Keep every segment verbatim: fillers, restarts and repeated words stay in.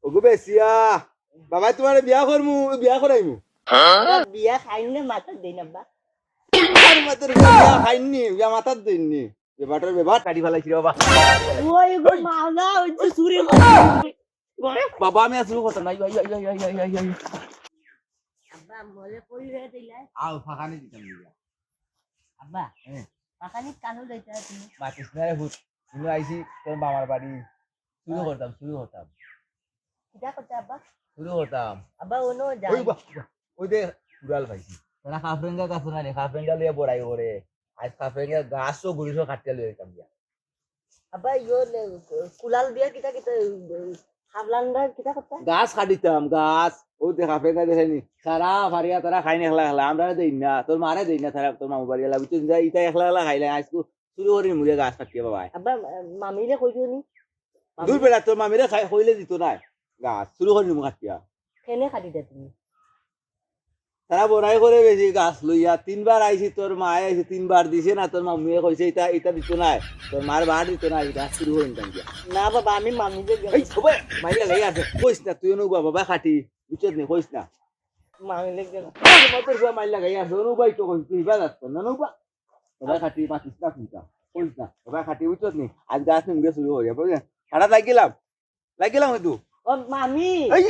ওগো বেশিয়া, বাবায় তুমারে বিয়া করমু, বিয়া করাইমু। আব্বা, বিয়া খাইন না, মাথাত দেইন আব্বা। আর মাথার বিয়া খাইননি, বিয়া মাথাত দেইননি। বেবাটর বেবাট কাটি ফালাইছি রে বাবা। ওই গো, মাওলা, ওই তো চুরি করে। বাবা, আমি আর চুরি করতাম না। I, I, I. আব্বা, মলে কই হয়ে দিলে? আও, ফাঁকানি দিতাম দিয়া। আব্বা, হ্যাঁ। ফাঁকানি কানো যাইতা তুমি? মাতিস না রে ভূত। তুমি আইছি তোর মামার বাড়ি। চুরি করতাম, চুরি করতাম। কিতা করতে আব্বা? চুরি করতাম। আব্বা, অনো যাই। ওই বা, ওই দে কুড়াল পাইছি। তারা খাফরেঙ্গা গাছ না নি, খাফরেঙ্গা লইয়া বড়াই করে। আজ খাফরেঙ্গা গাছও গুড়িসও কাটিয়া লইয়া যাইতাম গিয়া। আব্বা, ইয়ো লে, কুলাল দিয়া কিতা কিতা, খাবলানরা কিতা করতা? গাছ কাটিতাম, গাছ। ও দেখা ফেকা দেখেনি। সারা ফারিয়া তারা খাইন একলা একলা। আমরারে দেইন না, তোর মারে দেইন না, তারা তোর মামু বাড়ি এলা। বুঝছো? ইতা একলা একলা খাইলে আজকু চুরি করি মুড়ে গাছ কাটিয়া বাবায়। আব্বা, মামিরে কই দিও নি? দূর বেটা, তোর মামিরে খাই-, কইলে দিত না গাছ। চুরি করি নিমু কাটিয়া। কেনে কাটিতা তুমি? তারা বড়াই করে বেশি গাছ লইয়া, তিনবার আইছি, তোর মায়ে আইছে, তিনবার দিছে না, তোর মামুয়ে কইছে, "ইতা, ইতা দিত নায়, তোর মার বার দিত নায়, গাছ চুরি করে নিতাম গিয়া।" না বাবা, আমি মামিরে গেলাম। এই, ওবে, মাইর লাগাই আছে, কইস না, তুই অনু বাবা, বাবা খাটি, বুঝছত নি, কইস না। মামিরে গেলাম। আরে, মাতর ফুয়া মাইর লাগাই আছে, অনু ভাই তো কইস, তুই বাজার কর না, অনু বা-, বাবা খাটি, মাতিস না, কইস না, কইস না, বাবা খাটি, বুঝছত নি, আজ গাছ নিমু গিয়া চুরি করিয়া, বুঝলি? খাটা লাগিলাম। লাগিলাম কিন্তু। ও মামি। এই,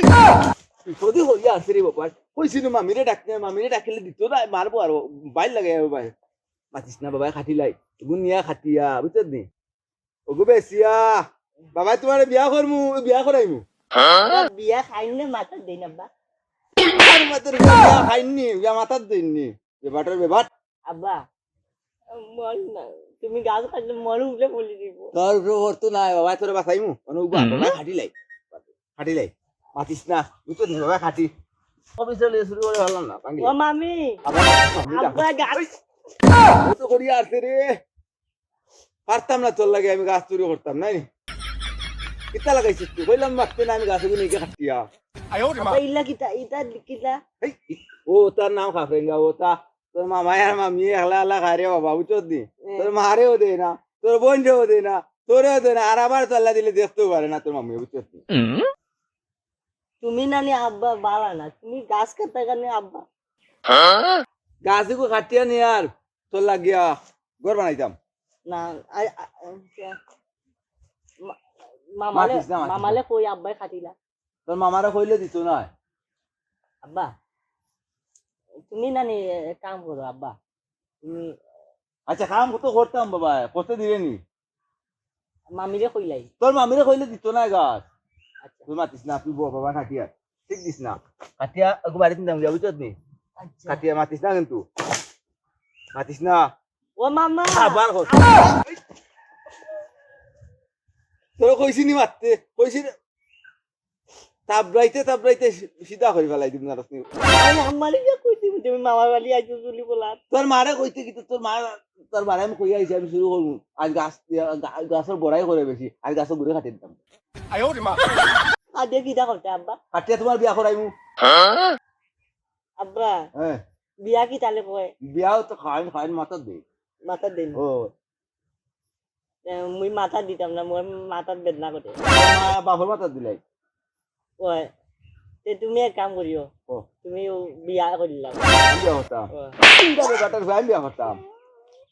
বিপদে হইয়া আছে রে বাবা। কইছি না মামিরে ডাক না, মামিরে ডাকিলে দিত না, মারবো আরো। বাইর লাগে আরো বাইর। মাতিস না বাবা, খাটি লাই। এগুন নিয়া খাটিয়া, বুঝছত নি? ওগো বেশিয়া। বাবা, তুমারে বিয়া করমু, বিয়া করাইমু। ও বিয়া খাইন না, মাথাত দেইন আব্বা। আর মাথার বিয়া খাইননি, বিয়া মাথাত দেইননি। বেবাটর বেবাট। আব্বা, মর না। তুমি গাছ কাটলে মর উপরে ফলি দিব। তোর উপরে পড়তো না, বাবা, তোরে বাঁচাইমু। অনু উবা, বাবা, খাটি লাই। খাটি লাই। মাতিস না। বুঝছত নি, বাবা, খাটি। অফিসে লিয়ে শুরু করে ভালো না, ভাঙি। ও মামি। আবার মামি ডাক। আব্বা, গাছ। ও তো করিয়া আছে রে। পারতাম না তোর লাগি, আমি গাছ চুরি করতাম, নাই নি? কিতা লাগাইছিস তুই? কইলাম মারতে না, আমি গাছ এগুন নিকে খাটিয়া। আব্বা, ইলা কিতা, ইতা কিতা? এই, ই-, ও তার নাম খাফরেঙ্গা, ও তা তোর মামায় আর মামিয়ে একলা একলা খায় রে বাবা, বুঝছত নি? এ। তোর মারেও দেয় না, তোর বইনরেও দেয় না, তোরেও দেয় না, আর আবার তাল্লা দিলে দেখতেও পারে না তোর মামিয়ে, বুঝছত নি? তুমি নানি আব্বা বালা না, তুমি গাছ কাটতা কেনে আব্বা? গাছ এগু কাটিয়া নি আর তোর লাগিয়া ঘর বানাইতাম। না, আ-, আ-, আ-, মা-, মামালে, মাতিস না, মাতিস না। মামালে কই আব্বায় কাটিলা। তোর মামারে কইলে দিত না। আব্বা, তুমি নানি এক কাম করো আব্বা, তুমি আচ্ছা, কাম তো করতাম বাবা, করতে দিবে নি? মামিরে কইলাই। তোর মামিরে কইলে দিত না গাছ। আচ্ছা। তুই মাতিস না, তুই বউ বাবা খাটিয়া। ঠিক দিস না। খাটিয়া, ওকে বাড়িত নিতাম গিয়া, বুঝছত নি? আচ্ছা। খাটিয়া মাতিস না কিন্তু। মাতিস না। ও মামা। আবার কর। তোরে কইছি নি মাততে? কইছি রে। তাবড়াইতে, তাবড়াইতে সি-, সিধা করি ফালাই দিমু না, রসনি। আরে, আমারে গিয়া কই দিমু, তুমি মামার বাড়ি আইছো চুলি বলা। তোর মারে কইতে কি, তোর মা, তোর মারে আমি কইয়া আইছি, আমি চুরি করমু। আজ গাছ, গা-, গাছর বড়াই করে বেশি, আজ গাছর গুড়ে কাটি দিতাম। আদে কিতা করতে আব্বা? কাটিয়া তুমার বিয়া করাইমু। আব্বা, হ্যাঁ। বিয়া কিতালে কয়? বিয়াও তো খাইন, খাইন মাথাত দেইন। মাথাত দেইন। ও। এ, মুই মাথাত দিতাম না, মোর মাথাত বেদনা করে। মা বাপর মাথাত দিলাই। ওই, তে তুমি এক কাম করিও। ও। তুমি ও বিয়া করিলাও। বিয়া করতাম। ও। চিন্তা করে বেটার ভাই বিয়া করতাম।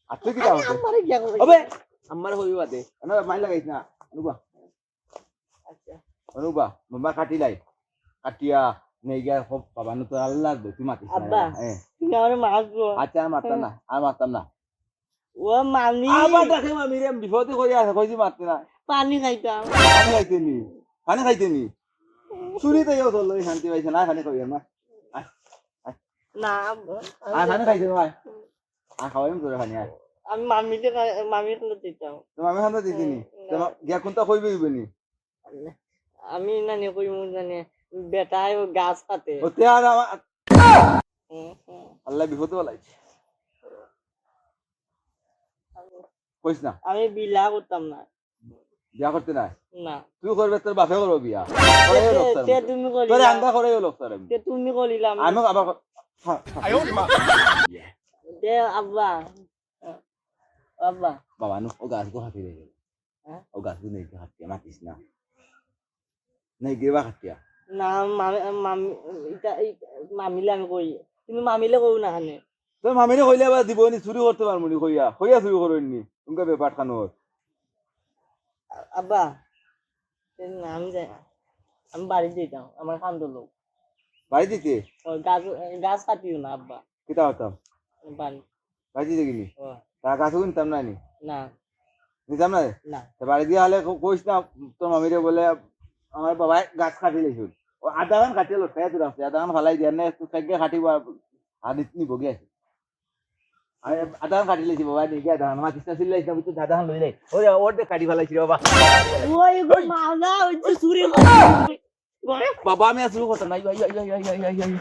আর তুই কিতা করতে? আমারে বিয়া করবে। ওবে, আমারে কইবি বাদে। না, মাইর লাগাইস না। নুবা। আচ্ছা। অনুবা, বাবা কাটিলাই। কাটিয়া নেই গিয়া, বাবা, নু তো আল্লাহ দে, তুই মাতিস না। আব্বা, হ্যাঁ। তুমি আমারে মারবো। আচ্ছা, আর মারতাম না, আর মারতাম না। ও মামি। আবার ডাকে মামি রে, বিপদে করি আছে, কইছি মারতে না। পানি খাইতাম। পানি খাইতে নি? পানি খাইতে নি? চুরি তো ইয়ে চললো, শান্তি পাইছে না, পানি খাইবে না। আয়, আয়। না, আব্বা, আমি আর পানি খাইতে নয়। আর খাওয়াইম তোরে পানি, আয়। আমি মামিকে খাই-, মামির কাছে দিতাম। তো মামি খান দিতে নি? হুম, তো না। মা-, গিয়া কোনটা কইবে হইবে নি? আমি নানি কইমু জানি, বেটায় ও গাছ কাটে। ও তে আর আমার হুম, হুম। আল্লাহ বিপদে বালাইছে। কইস না। আমি বিলা করতাম না। বিয়া করতে নাই? না। তুই করবে, তোর বাপে করবো বিয়া। তে, করাইও তে, লোক তার তে মধ্যে। তুমি করিলা। তোরে আন্দা করাইও লোক তার মধ্যে। তে তুমি করিলা, আমি আমি আবার ক-, হ্যাঁ, হ্যাঁ। তে আব্বা। আব্বা। বাবা, নু, ও গাছ গো হাতে লেগে গেল। হ্যাঁ? ও গাছ গো নেই, হাতে মাতিস না। না, গেবা কাটিয়া। না, মামি, মামি, ইটা, এই, মামিলে আমি কই। তুমি মামিলে কও না কেনে? তো মামিরে কইলে আবার দিবনি, চুরি করতে পারমুনি কইয়া, কইয়া চুরি করইননি, উনকা বেপার খানোর। আব্বা, এই না, আমি যাই না। আমি বাড়ি যাইতাম, আমার কাম তো লোক। বাড়ি দিতে? ওই গাছ, গাছ কাটিও না, আব্বা। কিতা করতাম? বাড়ি। বাড়ি দিতে গেলি? ও, তা গাছও কিনতাম না নি? না, নিতাম না রে? না। তা বাড়ি দিয়া হলে ক-, কইস না তোর মামিরে বলে, আমার বাবায় গাছ কাটি লাইছইন। ও আধাখান কাটিয়া লটকাইয়া তোর আছে, আধাখান ফালাই দিয়া না, একটু কাটিয়া কাটিবা, আর নিত-, নিবো গিয়া। আর আধাখান কাটি লাইছি বাবা, নিয়ে গিয়া আধাখান, মাতিস না, চিল্লাইস না, বুঝছো? আধাখান লই যাই। ওরে, ওর দেখ কাটি ফালাইছি রে বাবা। ওই গো, মালা, ওই যে চুরি করে। বাবা, আমি আর চুরি করতাম না। I, I, I.